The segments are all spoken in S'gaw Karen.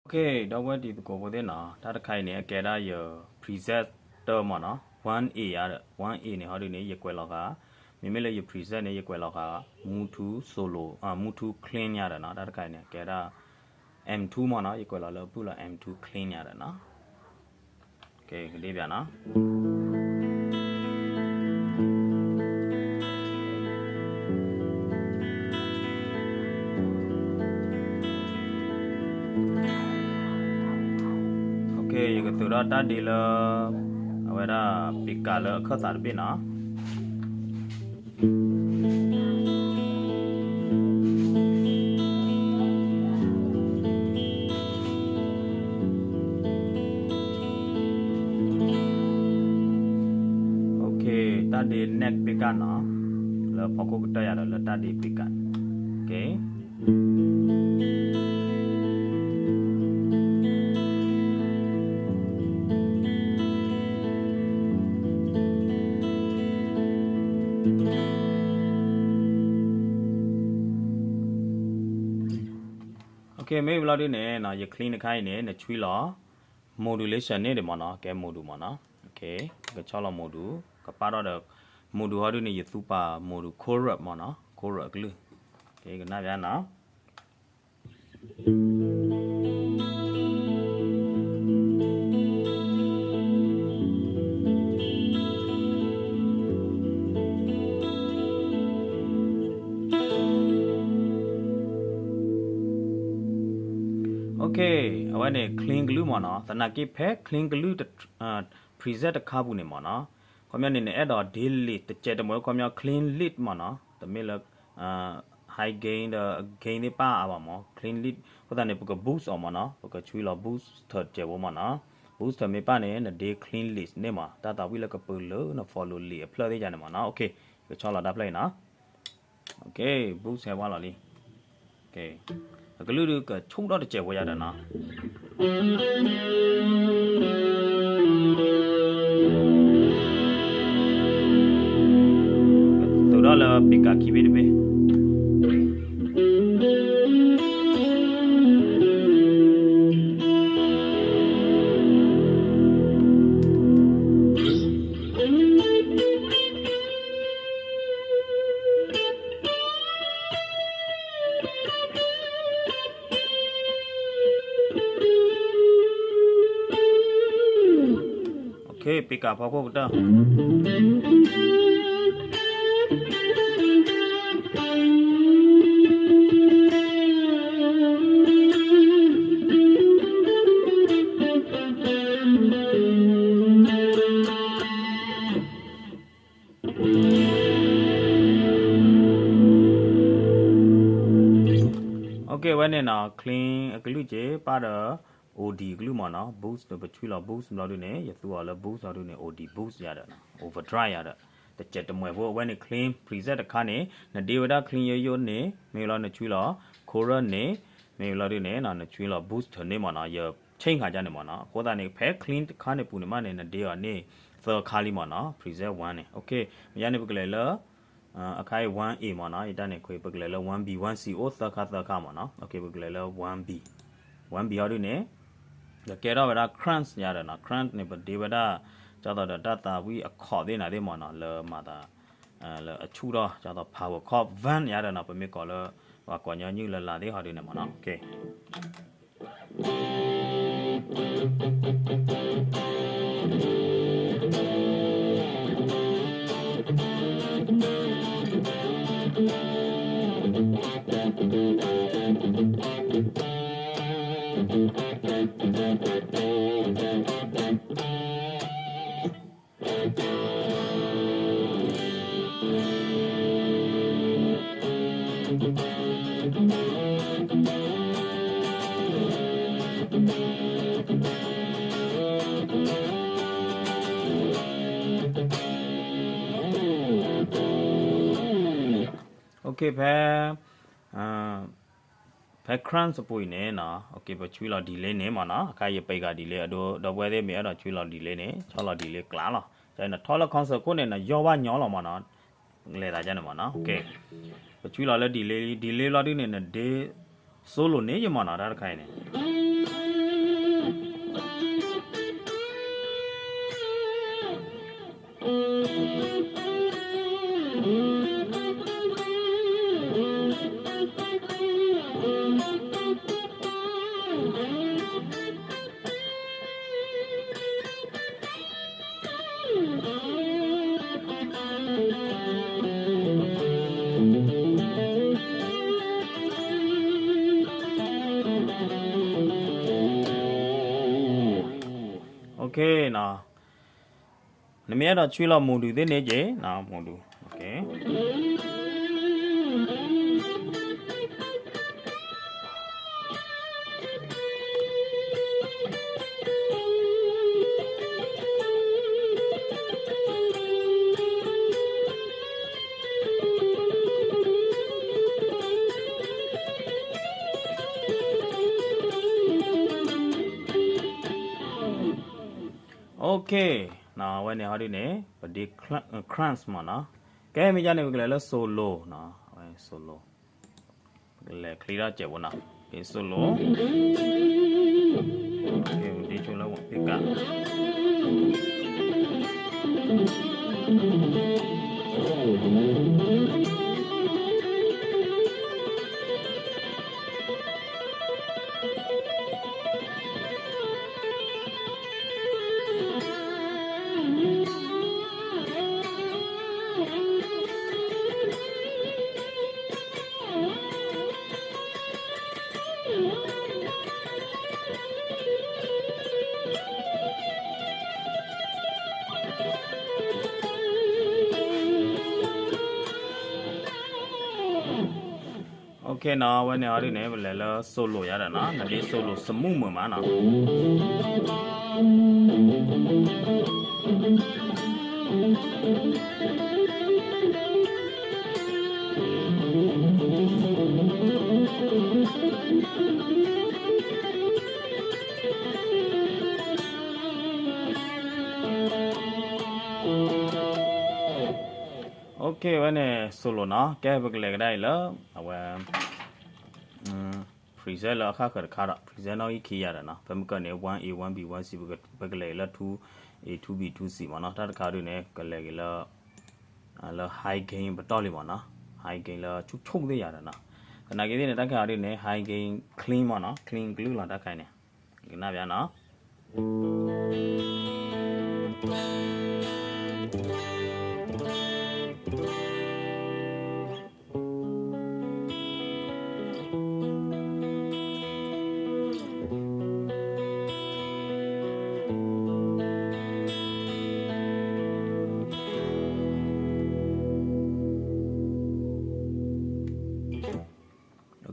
Okay, ဒီပုၢ်ဝဲၢ်တံၤသကိးဖိသ့ၣ်နီၤ, တၢ်တခါအံၤန့ၣ် အကဲဒၣ်ယ preset တၢမ့ၢ်နီၤ, one A ဧါ, one A န့ၣ် ဟီဒုန့ၣ် ယကွဲးလီၤဃာ်, မ့မ့ၢ်လၢယ preset န့ၣ် ယကွဲးလီၤဃာ် move to solo, move to clean ညါဒီးနီၤ, တၢ်တခါအံၤန့ၣ် အကဲဒၣ် M two မ့ၢ်နီၤ, ယကွဲးလီၤလၢအပုၢ်လီၤ M two clean ညါဒီးနီၤ. ကဒ့ၣ်ပၠးနီၤ. Okay, ယကသုးထီၣ်တၢ်ဒ့လၢ အဝဲဒၣ် ပ့းကးလၢအခၢၣ်သးတဘ့ၣ်နီၤ. Okay, တၢ်ဒ့ next ပ့းကးနီၤ, လၢဖီခိၣ်ကတၢၢ်ယၤဒီးလၢတၢ်ဒ့ပ့းကး, okay. Okay, မ့ၢ်ဝံၤလီၤဒုန့ၣ် ယ clean တခါအံၤန့ၣ် နဆွံလီၤ modulation န့ၣ်ဒံးမ့ၢ်နီၤ, ကဲ module မ့ၢ်နီၤ. Okay, ကဆီၣ်လီၤ module, ကပာ်ထီၣ်ဒီး module ဟီဒုန့ၣ် ယသူပာ် module chorus မ့ၢ်နီၤ, chorus အကလုၢ်, okay, ကနၣ်ပၠးနီၤ. Okay, အဝဲန့ၣ် clean ကလုၢ်မ့ၢ်နီၤ, သနာ်က့ဖဲ clean ကလုၢ် preset တခါပူၤန့ၣ်မ့ၢ်နီၤ, ခီပညီန့ၣ် နအဲၣ်ဒိးဒ့ lead တစဲးတမှဲၤ ခီပညီ clean lead မ့ၢ်နီၤ, တမ့ၢ်လၢ high gain ဒီး gain သ့ၣ်တဖၣ်အါဘၣ်မ့ၢ် clean lead, အဃိသတးန့ၣ် ပက boost အီၤမ့ၢ်နီၤ, ပကဆွံလီၤ booster တစဲးဖိမ့ၢ်နီၤ, booster မ့ၢ်ပၢ်န့ၣ် နဒ့ clean lead န့ၣ်မ့ၢ် တၢ်သးဝံၣ်လၢကပၢၤလၢန follow lead အဖျၢၣ်သ့ၣ်ယါန့ၣ်မ့ၢ်နီၤ. Okay, ကဆီၣ်လီၤတၢ်ဖျၢၣ်အံၤနီၤ. Okay, boost ဟဲဝါလီၤလံ. Okay, အကလုၢ်ဒုးကဆူၣ်ထီၣ်တစဲးဖိယါဒီးနီၤ. ကသုးထီၣ်လၢ ပ့းကး ခံဘ့ၣ်တဘ့ၣ်. Okay, ပ့းကးဖီခိၣ်ကတၢၢ်. Okay, ဝဲန့ၣ်နီၤ clean အကလုၢ်က့ ပၣ်ဒီး O D အကလုၢ်မ့ၢ်နီၤ, boost ပဆွံလီၤ boost ဘျီဒုန့ၣ် ယသူအီၤလၢ boost အီၤဒုန့ၣ် O D boost ယၤဒီး overdrive ယၤဒီး တစဲးတမှဲၤဖိ အဝဲန့ၣ် clean preset တခါန့ၣ် နဒ့ဝဲဒၣ် clean ယိယိန့ၣ် မ့ၢ်လီၤနဆွံလီၤ chorus န့ၣ် မ့ၢ်လီၤဒုန့ၣ် နဆွံလီၤ booster န့ၣ်မ့ၢ်နီၤ, ယ change ဃာ်ယါန့ၣ်မ့ၢ်နီၤ, အဃိသတးန့ၣ် ဖဲ clean တခါန့ၣ်ပူၤန့ၣ်မးန့ၣ် နဒ့အီၤန့ၣ် သၢခါလံမ့ၢ်နီၤ, preset one န့ၣ်, okay, မ့ၢ်ယါန့ၣ် ပကလဲၤလၢ အခါအံၤ one A မ့ၢ်နီၤ, ယတၢ်န့ၣ်ခွဲ ပကလဲၤလၢ one B, one C အိၣ်သၢခါသၢခါမ့ၢ်နီၤ, okay, ပကလဲၤလၢ one B, one B ဟီဒုန့ၣ် ကကဲထီၣ်ဝဲဒၣ် crunch ယၤဒီးနီၤ, crunch န့ၣ် ပဒ့ဝဲဒၣ် ကၢ်သိးဒီးတၢ်သးဝံၣ်အခီးသ့ၣ်နၤသ့ၣ်မ့ၢ်နီၤ, လၢမၤသး လၢအဆူၣ်ထီၣ် ကၢ်သိး power chord one ယၤဒီးနီၤ, ပမ့ၢ်ကိးလၢ ပှၤကိးညီနုၢ်လၢလာ်သ့ၣ်ဟီဒုန့ၣ်မ့ၢ်နီၤ, okay. Okay, ဖဲ ဖဲ crunch အပူၤအံၤန့ၣ်နီၤ, okay, ပဆွံလီၤ delay န့ၣ်မ့ၢ်နီၤ, အခါယပှ့ၤကၤ delay အဒိ ဒီပုၢ်ဝဲၢ်သ့ၣ်မ့ၢ်အဲၣ်ဒိးဆွံလီၤ delay န့ၣ် ဆီၣ်လီၤ delay ကျးလီၤ, နထီၣ်လၢ console ခိၣ်န့ၣ် နယီၢ်ဘၣ်ညီလီၤမ့ၢ်နီၤ, လဲၤသးယါန့ၣ်မ့ၢ်နီၤ, okay. ပဆွံလီၤလၢ delay, delay ဘျီဒုန့ၣ် နဒ့ solo န့ၣ်ယမ့ၢ်နီၤ, တၢ်တခါအံၤန့ၣ် နီၤ, နမ့ၢ်အဲၣ်ဒိးဆွံလီၤ module သ့ၣ်န့ၣ်က့ၤနီၤ, module. Okay, အဝဲန့ၣ်ဟီဒုန့ၣ် ပဒ့ crunch မ့ၢ်နီၤ. ကဲ မ့ၢ်ယါန့ၣ် ပကလဲၤလၢ solo နီၤ, solo. ပကလဲၤချံထီၣ်စဲးဖိနီၤ, ပ solo. ပဒ့ဆိလၢ ပံကၣ်. Okay နီၤ, အဝဲန့ၣ်ဟီဒုန့ၣ် ပလဲၤလၢ solo ယါဒီးနီၤ, နဒ့ solo စမူမုာ်မးနီၤ. Okay ဝဲန့ၣ် solo နီၤ, ကဲ ပကလဲၤကဒါအံၤလၢ အဝဲ preset လၢအဃၣ်ဃၢၤတခါဒီး preset နီၣ်ဂံၢ်ခံယါဒီးနီၤ, ဖဲမုၢ်ကၢၢ်န့ၣ် one A, one B, one C, ပကလဲၤက့ၤလၢ two A, two B, two C မ့ၢ်နီၤ, တၢ်တခါဒုန့ၣ် ကလဲၤက့ၤလၢ လၢ high gain ပတီၢ်လံမ့ၢ်နီၤ, high gain လၢဆူၣ်ဆူၣ်သ့ၣ်ယါဒီးနီၤ, သနာ်က့သ့ၣ်န့ၣ် တၢ်ခဲအံၤဒုန့ၣ် high gain clean မ့ၢ်နီၤ, clean ကလုၢ်လီၤတၢ်ခဲအံၤန့ၣ်, ကနၣ်ပျါနီၤ.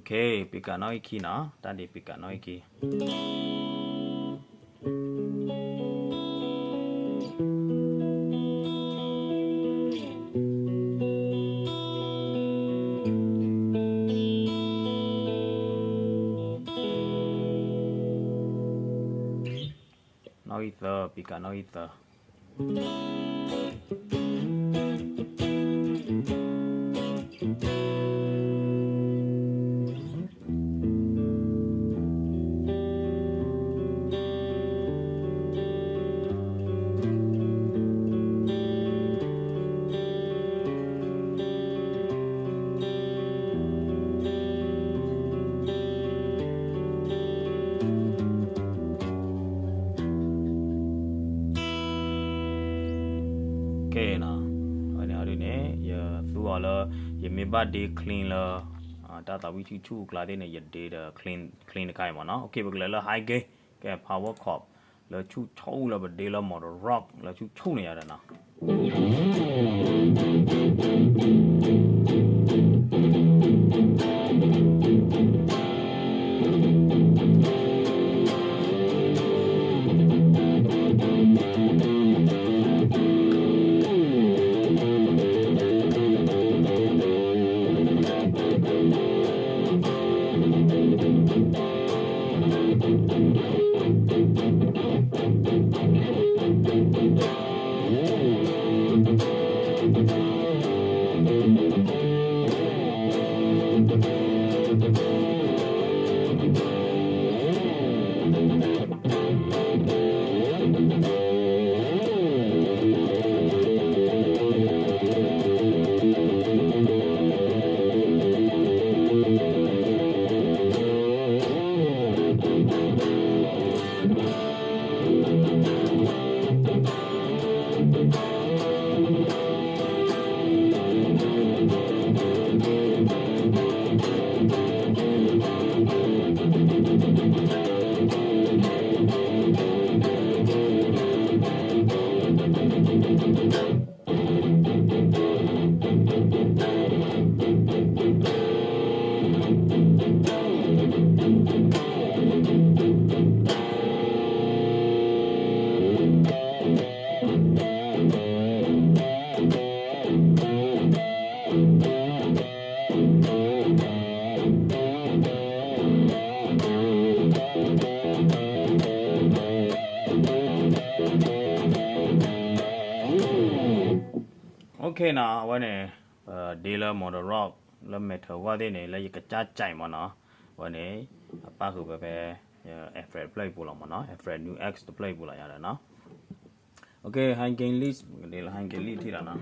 Okay, ပံကၣ်နီၣ်ဂံၢ်ခံနီၤ, တၢ်ဒ့ပံကၣ်နီၣ်ဂံၢ်ခံ. နီၣ်ဂံၢ်သၢ, ပံကၣ်နီၣ်ဂံၢ်သၢ. Okay နီၤ, အဝဲန့ၣ်ဒုန့ၣ် ယသူအီၤလၢ ယမ့ၢ်ဘၣ်ဒ့ clean လၢ တၢ်သးဝံၣ်ဆူၣ်ဆူၣ်အကျါသ့ၣ်န့ၣ် ယဒ့ဒီး clean, clean တခါအံၤမ့ၢ်နီၤ. Okay ပကလဲၤလၢ high gain, ကဲ power chord လၢဆူၣ်ဆူၣ်လၢပဒ့လၢ modern rock လၢဆူၣ်ဆူၣ်န့ၣ်ယါဒီးနီၤ. Okay နီၤ, အဝဲန့ၣ် ပဒ့လၢ modern rock လၢ metal ဂီၢ်သ့ၣ်န့ၣ် လၢယကစၢ်ကၠဲးမ့ၢ်နီၤ, အဝဲန့ၣ် အပၣ်ဃုာ်ဖဲဖဲ Alfred တဖျၢၣ်အံၤပူၤလီၤမ့ၢ်နီၤ, Alfred New X တဖျၢၣ်အံၤပူၤလီၤယၤဒီးနီၤ. Okay, high gain lead, ဒ့လၢ high gain lead ထံၣ်ဒီးနီၤ.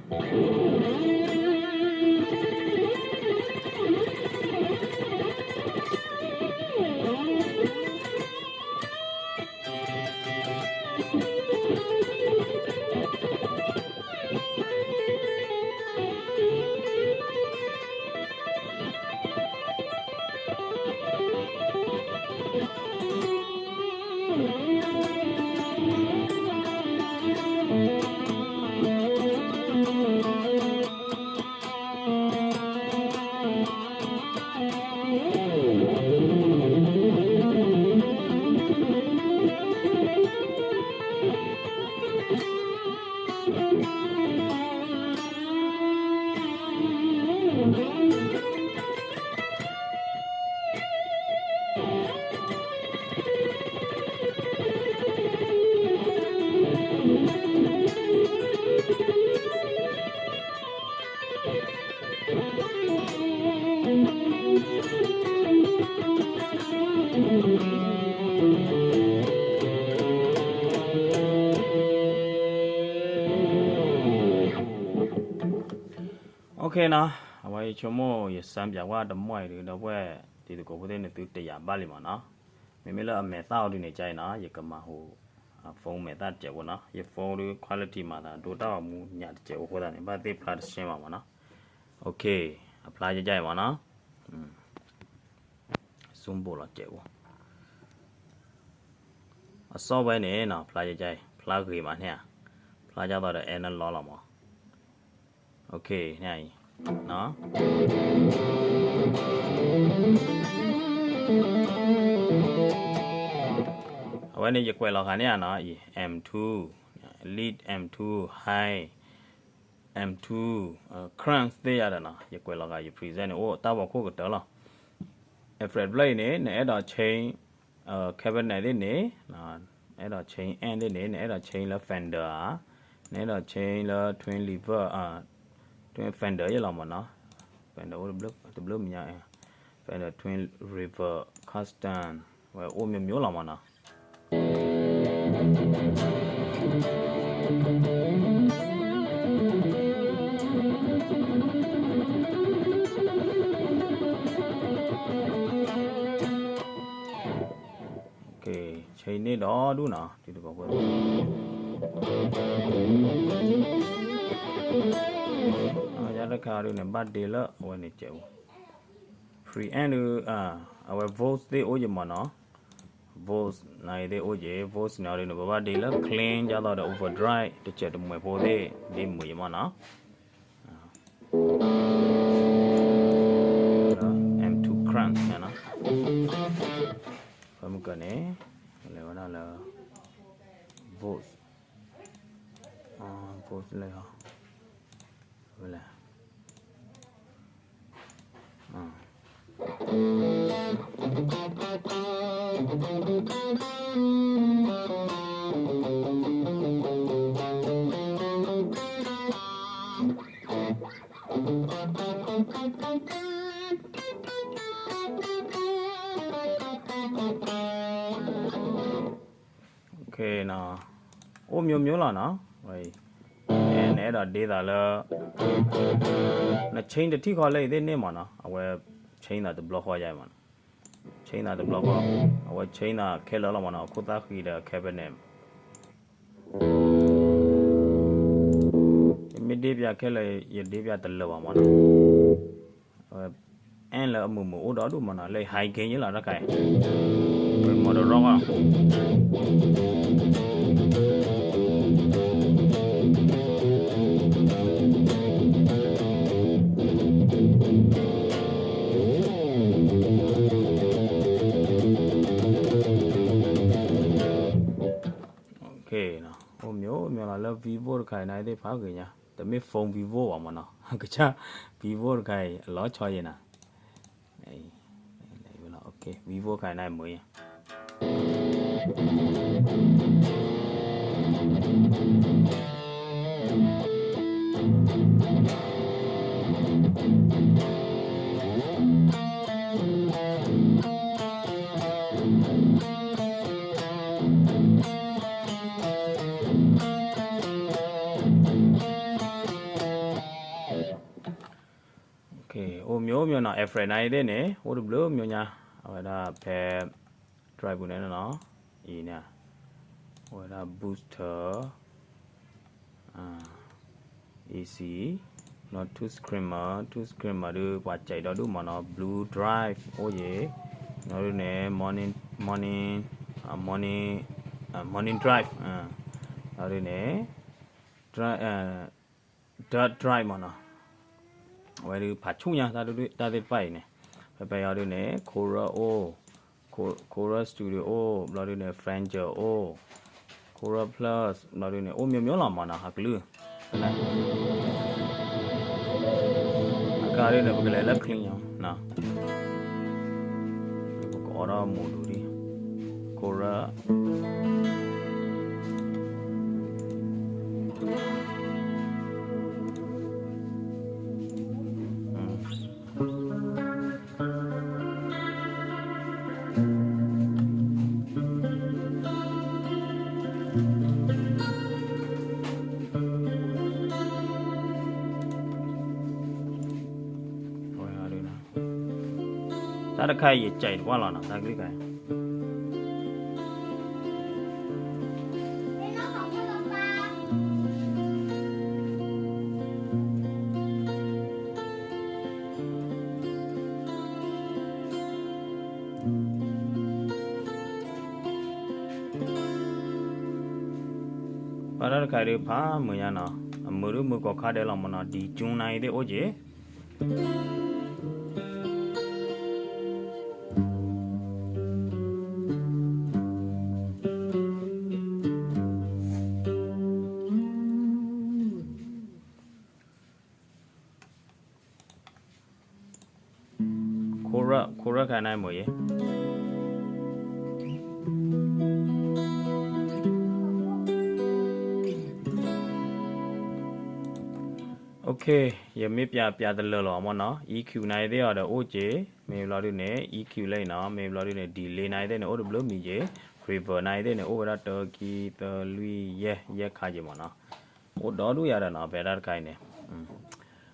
Okay နီၤ, အဝဲယဆိကမိၣ် ယစမ်းပြကွၢ်တမံၤအံၤဒုး ဒီပုၢ်ဝဲၢ်တံၤသကိးဖိသ့ၣ်န့ၣ် သုတယာ်ဘၣ်လံမ့ၢ်နီၤ. မ့မ့ၢ်လၢအမဲာ်သၣ်အီၤဒုးန့ၣ် ကဲအံၤနီၤ, ယကမၤဟူး phone မဲာ်သၣ်တစဲးဖိနီၤ, ယ phone ဒုး quality မၤသးဒိၣ်တၢ်အီၤမူညါတစဲးဖိအဃိသတးန့ၣ် ဘၣ်သ့ၣ်ဖျါတရှဲမးမ့ၢ်နီၤ. Okay, အဖျါကဲအံၤမ့ၢ်နီၤ, စူဘိးလီၤစဲးဖိ အ software န့ၣ်နီၤ ဖျါကဲအံၤ ဖျါဂ့ၤမးန့ၣ်ဧါ, ဖျါကဲသိးဒီး analog လီၤမး. Okay န့ၣ်အံၤ အဝဲန့ၣ်ယကွဲးလီၤဃာ်န့ၣ်ဧါနီၤ, အံၤ M two, lead M two, high M two, crank သ့ၣ်ယၤဒီးနီၤ, ယကွဲးလီၤဃာ်ယ preset န့ၣ် အိၣ်တၢ်ဖီခိၣ်ကတၢၢ်လီၤ. Alfred တဖျၢၣ်အံၤန့ၣ် နအဲၣ်ဒိး change cabinet သ့ၣ်န့ၣ်, နအဲၣ်ဒိး change amp သ့ၣ်န့ၣ် နအဲၣ်ဒိး change လၢ Fender ဧါ, နအဲၣ်ဒိး change လၢ Twin Reverb, Twin Fender ယလီၤမ့ၢ်နီၤ, Fender အိၣ်တဘျုးမံၤညါ, Fender Twin Reverb Custom ဝဲအိၣ် မျိုးမျိုး လီၤမ့ၢ်နီၤ. Okay, change န့ၣ်ဒီးဒူၣ်နီၤ, တံၤသကိးဖိ, ယတခါဒုးန့ၣ် ဘၣ်ဒ့လၢအဝဲန့ၣ်စဲးဖိ, preamp ဒုး, အဝဲ voice သ့ၣ်အိၣ်ယမ့ၢ်နီၤ, voice န့ၣ်သ့ၣ်အိၣ်ယ, voice န့ၣ်ဒုးန့ၣ် ပဘၣ်ဒ့လၢ clean ဒ်သိးဒီး overdrive တစဲးတမှဲးဖိသ့ၣ် ဒ့မုာ်ယမ့ၢ်နီၤ. M two crank န့ၣ်နီၤ, ဖဲမုၢ်ကၢန့ၣ် လဲၤဝဲဒၣ်လၢ voice, voice လဲၣ်, ဝဲလဲၣ် အိၣ် မျိုးမျိုး လီၤနီၤ, နအဲၣ်ဒိးဒ့သးလၢ န change တထံၣ်ဃီလၢအံၤသ့ၣ်န့ၣ်မ့ၢ်နီၤ, အဝဲ change သးတဘျီဃီယါမ့ၢ်နီၤ, change သးတဘျီဃီ, အဝဲ change သးခဲလၢာ်လီၤမ့ၢ်နီၤ, အခိၣ်သၣ်ဃံဒီး cabinet ယမ့ၢ်ဒ့ပၠးခဲလၢာ် ယဒ့ပၠးတလၢာ်ဘၣ်မ့ၢ်နီၤ, အဝဲ amp လၢအမုာ်မုာ်အိၣ်ဒီးဒူၣ်မ့ၢ်နီၤ, လၢ high gain ယလီၤတၢ်ခါအံၤ, ဝဲ modern rock အိၣ် မျိုးမျိုး လီၤ, လၢ Vivo တခါအံၤ နသ့ၣ်ဖးဂ့ၤညါ, တမ့ၢ် phone Vivo ဘၣ်မ့ၢ်နီၤ, ကစၢ် Vivo တခါအံၤ အလီၤဆီယဲနၤ, Vivo တခါအံၤ နမုာ်ယါ, မ့ၢ်နီၤ effect နၤအံၤသ့ၣ်န့ၣ် အိၣ်တဘျုးမ့ၢ်ညါ, အဝဲဒၣ်ဖဲ drive ပူၤန့ၣ်နီၤ, အံၤန့ၣ်, အဝဲဒၣ် booster, E C, နီၤ tone screamer, tone screamer ဒုး ပှၤစဲးဒီဒူၣ်မ့ၢ်နီၤ, blue drive အိၣ်ယဲ, နီၤဒုးန့ၣ် morning, morning, morning, morning drive, နီၤဒုးန့ၣ် dark drive မ့ၢ်နီၤ, အဝဲဒုးဖးဆူၣ်ညါ တၢ်သ့ၣ်တဖၣ်အံၤန့ၣ်, ဖဲဖဲအံၤဒုးန့ၣ် Chorus အိၣ်, Chorus Studio အိၣ်, ဘျီဒုးန့ၣ် Flanger အိၣ်, Chorus Plus ဘျီဒုးန့ၣ် အိၣ်မ့ၢ်မ့ၢ်လီၤမ့ၢ်နီၤ ဟးကလုၢ်, အကါဒုးန့ၣ် ပကလဲၤလၢ clean ညါ, ပကအိးထီၣ် mode ဒံး, Chorus တၢ်တခါအံၤယစဲးတပှၢ်လီၤနီၤ တၢ်ကလုၢ်ခါအံၤ ပှၤတၢ်တခါအံၤဒုးဖးမုာ်ညါနီၤ အမုာ်ဒုးမုာ်ကိးခါဒဲးလီၤမ့ၢ်နီၤ D tuning နၤအံၤသ့ၣ်အိၣ်က့ၤ Chorus, chorus ခါန့ၣ်မ့ၢ်ယဲ OK, ယမ့ၢ်ပျးပျးတလၢာ်လီၤမ့ၢ်နီၤ EQ နၤအံၤသ့ၣ်အီၤဒီးအိၣ်က့ၤ မ့ၢ်ဘျီဒုးန့ၣ် EQ လၢအံၤနီၤ မ့ၢ်ဘျီဒုးန့ၣ် delay နၤအံၤသ့ၣ်န့ၣ် အိၣ်တဘျုးမံၤက့ၤ reverb နၤအံၤသ့ၣ်န့ၣ် အိၣ်ဝဲဒၣ်တၢ ခံ သၢ လွံၢ် ယဲၢ် ယဲၢ်ခါက့ၤမ့ၢ်နီၤ အိၣ်ဒီဒူၣ်ယၤဒီးနီၤ ဖဲတၢ်တခါအံၤန့ၣ်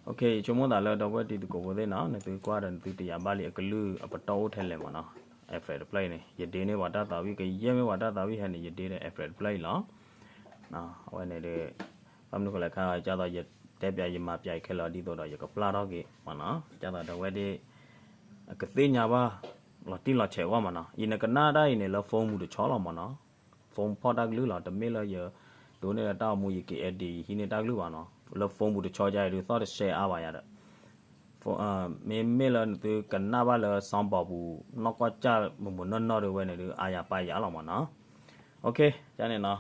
OK, ယဆိကမိၣ်သးလၢဒီပုၢ်ဝဲၢ်တံၤသကိးဖိသ့ၣ်နီၤ နသုကွၢ်ဒီးနသုတယာ်ဘၣ်လံအကလုၢ်အပတီၢ်အိၣ်ထဲလဲၣ်မ့ၢ်နီၤ effect တဖျၢၣ်အံၤန့ၣ် ယဒ့န့ၢ်ပှၤတၢ်သးဝံၣ် ကယဲၢ်မ့ၢ်ပှၤတၢ်သးဝံၣ်ဟဲန့ၣ် ယဒ့ဒီး effect တဖျၢၣ်အံၤလီၤ အဝဲန့ၣ်ဒီး ဘၣ်မနုၤဃိလဲၣ်ခါ ဒ်သိးယတဲပျးယမၤပျးအံၤခဲလၢာ်ဒ်သိးဒီး ယကပျၢ်ထီၣ်က့ၤမ့ၢ်နီၤ ဒ်သိးဒီပုၢ်ဝဲၢ်သ့ၣ် ကသ့ၣ်ညါဘၣ် လီၤတံၢ်လီၤဆဲးအဂီၢ်မ့ၢ်နီၤ အံၤနကနၣ်တၢ်အံၤန့ၣ် လၢ phone ပူၤတဆီလီၤမ့ၢ်နီၤ phone ဖီၣ်တၢ်ကလုၢ်လီၤ တမ့ၢ်လၢယ ဒိးန့ၢ်လၢတၢ်အိၣ်မူယက့ၤ edit ယဟံးန့ၢ်တၢ်ကလုၢ်ဘၣ်နီၤ လၢ phone ပူၤတဆီယါအံၤဒုးသီၣ်တဆဲးအါဘၣ်ယၤဒီး မ့မ့ၢ်လၢနသုကနၣ်ဘၣ်လၢ sound box ပူၤ နီၢ်ကီၢ်ကၢ်မုာ်မုာ်နီၢ်နီၢ်ဒုးဝဲန့ၣ်ဒုး အါယၤပၢ်ယၤလီၤမ့ၢ်နီၤ OK, ကန့ၣ်နီၤ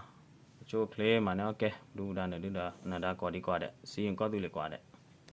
ဆိၣ်ချ့မးန့ၣ် OK, ဒူၣ်ဒါန့ၣ်ဒုးဒီး နဒါကိးဒံကိးဂၤဒဲး စံယိၤကီၢ်သူလ့ၤကိးဂၤဒဲး